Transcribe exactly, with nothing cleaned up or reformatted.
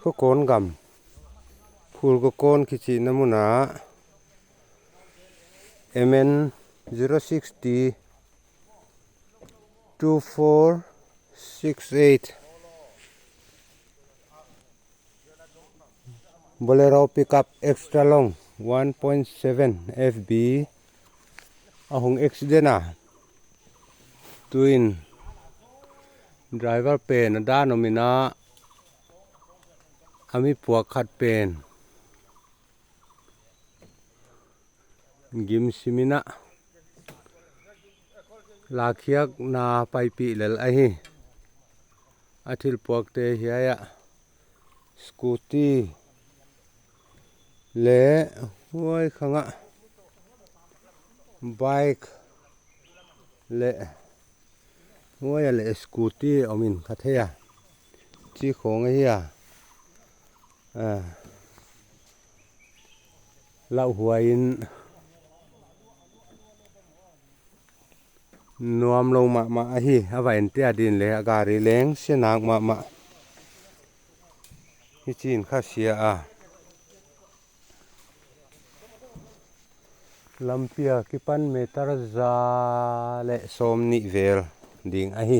Kokon gam, Phulgokon kichihna mun a, M N zero six T two four six eight, Bolero pickup extra long one point seven F B a hung accident a, tuin driver pen a dan um in a, a mi puak khat pen gim sim in a, lakhiakna paipi lel ahi. A thilpuakte hiai ah scooty le, huai khang ah bike le, huai ah leh scooty um in ka thei a, chi khawng ahi a, lauhuai in nuamlo mahmah ahi. A va en tia din le a gari leng sia nâk mahmah. Hichi'n kha sia a, lampi a kipan meter za leh sawmnih vel ding ahi.